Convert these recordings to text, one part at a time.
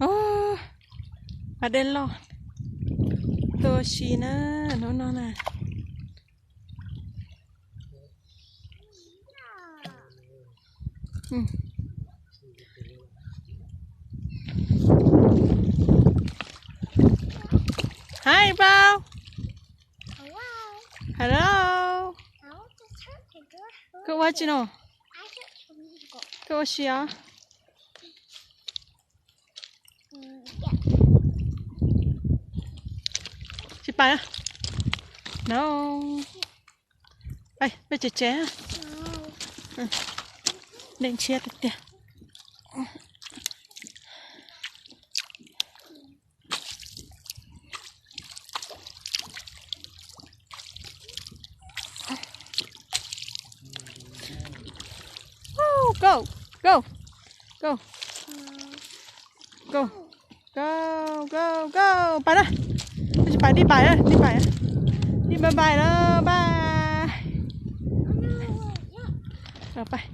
Ov, pas dej loj, tuaj ua si na, hnub no na. Hi bro. Hello. Koj ua tsi no? Koj ua si os. Tsis pais no. Peb tsev tsev. Dej ntshiab tiag tiag. Go, go, go, go, go, go, go, pais na. Tsis pais, dib pais na, dib pais na. Dib pais pais na, pais. Pais.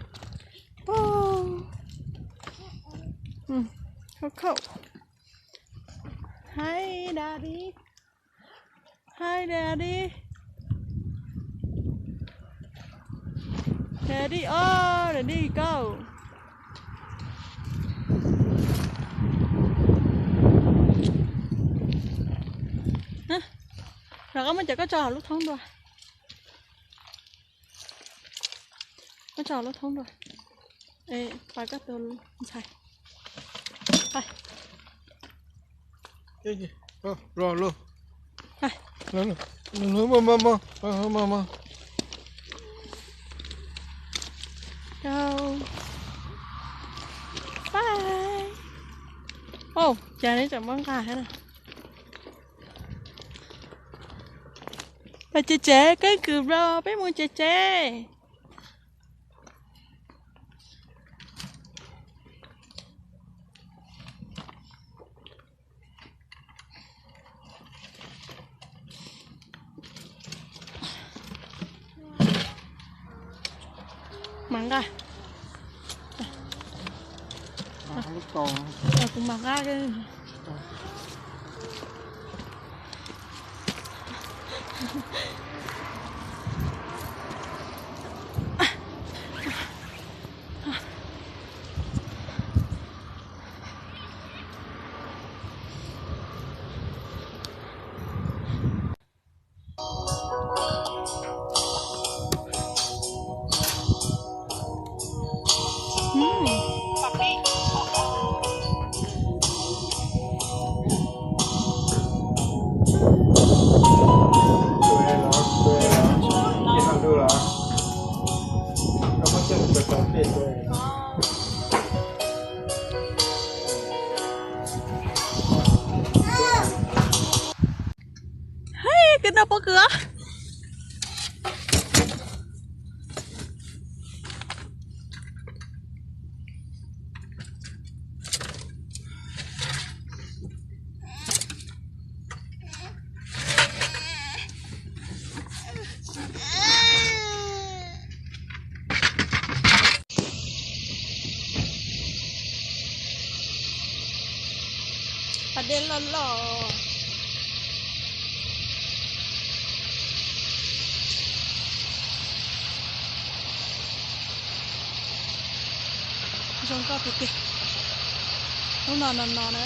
Khauj khauj. Hi daddy. Hi daddy. Daddy, oh, daddy go. Los koj muab cov koj tso hauv lub thoob dua. Koj tso hauv lub thoob dua. Pais koj tus ntxhais. Los, los. Pais. Ov, cas neb tseem muab nqa thiab na. Pais tsev tsev, keeb kwm bro, peb mus tsev tsev. Mas nqa. Kuv mas nqa. Hais, kws no pob kws. Pas dej loj loj. Zoo nkauj tiag tiag. Hnub no no no na.